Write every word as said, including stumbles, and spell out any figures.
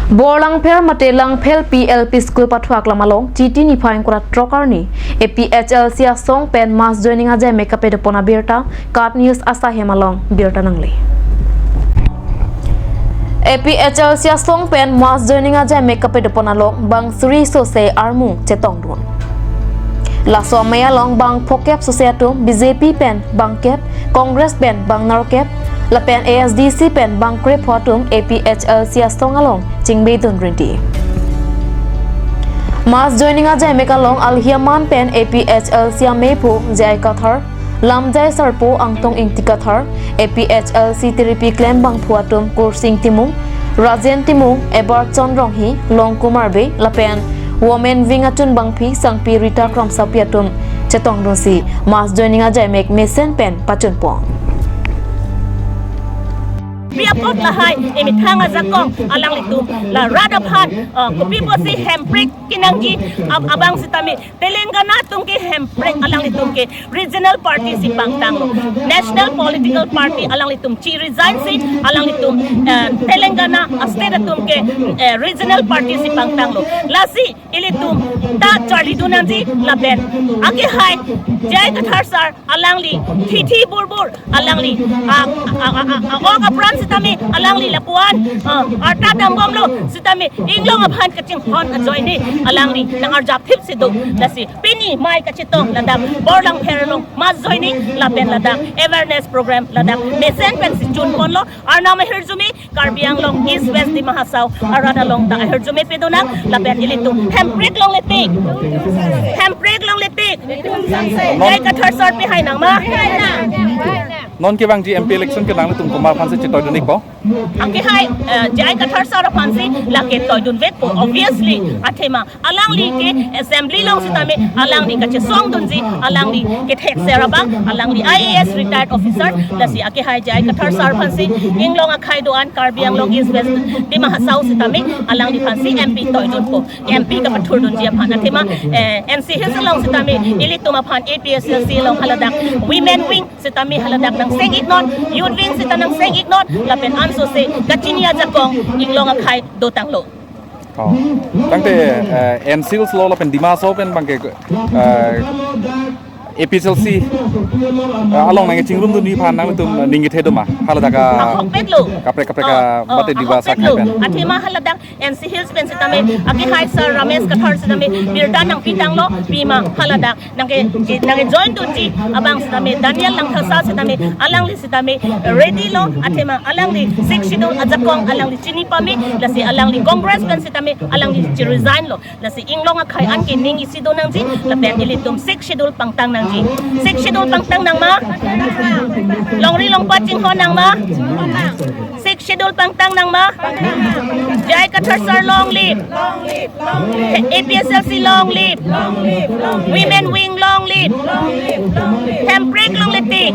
Borlangpher mate Langphelpi L P School pathuak lam along Chiti niphai ingkoi ra throk arni A P H L C asong pen mass joining ajaimek kapedopon abirta KAT News asai hem along birta nangle. A P H L C asong pen mass joining ajaimek kapedopon along bang suri sose armu chetongdun. Laso amei along bang phokep sose atum B J P pen bang kep, Congress pen bang nerkep, lapen A S D C pen bang krepho atum A P H L C asong along chingbedun rinti. Mass joining ajaimek along alhi aman pen A P H L C amephu J I Kathar, Lamjai Sarpo Angtong Ingti Kathar, A P H L C tiripi klem bangphu atum Kursing Timung, Rajen Timung, Eberson Ronghi, Longkumar Bey, lapen Women Wing achun bangpi Sangpi Rita Kramsapi atum chetongdunsi mass joining ajaimek mesen pen pachunpon. Pi apot lahai emethang ajakong alanglitum la rat aphan, uh, kopi pusi hemprek kenangji ab-, abang sitame Telangana atum ke hemprek alanglitum ke regional party si pangtanglo. National political party alanglitum chi-resign si alanglitum, eh, Telangana state atum ke, eh, regional party si pangtanglo. Lasi ilitum ta charlidun nangji lapen akehai J I Kathar sir alangli thithi burbur alangli, ah, ah, ah, ah, ah, ok apran sitame alangli lapuan, ah, arta dambomlo sitame inglong aphan kachinghon ajoine alangli nang-arjapthipsi do. Lasi pini mei kachetong ladak Borlangpher along mass joining lapen ladak awareness program ladak mesen pensi chunponlo. Arnam ahirjume Karbi Anglong East West Dima Hasao arat along ta ahirjume pedonang lapen ilitum hemprek longle tik. Hemprek longle tik. J I Kathar sir pehai nangma. Non kevangji M P election ke nanglitum komat aphansi chetoidun-ikpo? Akehai, eh, J I Kathar sir aphansi lake toidunvekpo, obviously, athema alangli ke assembly along sitame alangli kachesongdunji, alangli kethekser abang, alangli I A S retired officer, lasi akehai J I Kathar sir aphansi inglong akhei do-an Karbi Anglong East West Dima Hasao sitame alangliphansi M P toidunpo, M P kapathurdunji aphan. Athema, eh, N C Hills along sitame ilitum aphan A P H L C along haladak Women Wing sitame haladak nangseng-iknon, Youth Wing sita nangseng-iknon, lapen ansose kachini ajakong inglong akhei dotanglo. Oh. Tangte, eh, N C Hills lo lapen Dima Hasao pen abangke, eh, A P H L C, eh, along nangkachingrumdunji aphan nanglitum, eh, ning kethe doma. Haladak a- Ahokpetlo. Kaprek kaprek a- Oh, oh, mate Dima Hasao ahokpetlo. Akhei pen. Athema haladak N C Hills pen sitame, akehai sir Ramesh Kathar sitame birta nangpitanglo, pima haladak nangke, nangkejoindunji abang sitame Daniel Langthasa sitame, alangli sitame ready lo, athema alangli Sixth Schedule ajakong alangli chini pame, lasi alangli Congress pen sitame alangli chi-resign lo. Lasi inglong akhei an ke ning isi do nangji, lapen ilitum Sixth Schedule pangtang nangji. Sixth Schedule pangtang nangma? Longri longpat chinghon nangma? Sixth Schedule pangtang nangma? J I Kathar sir long live. A P H L C long live. Women Wing long live. Hemprek longle tik.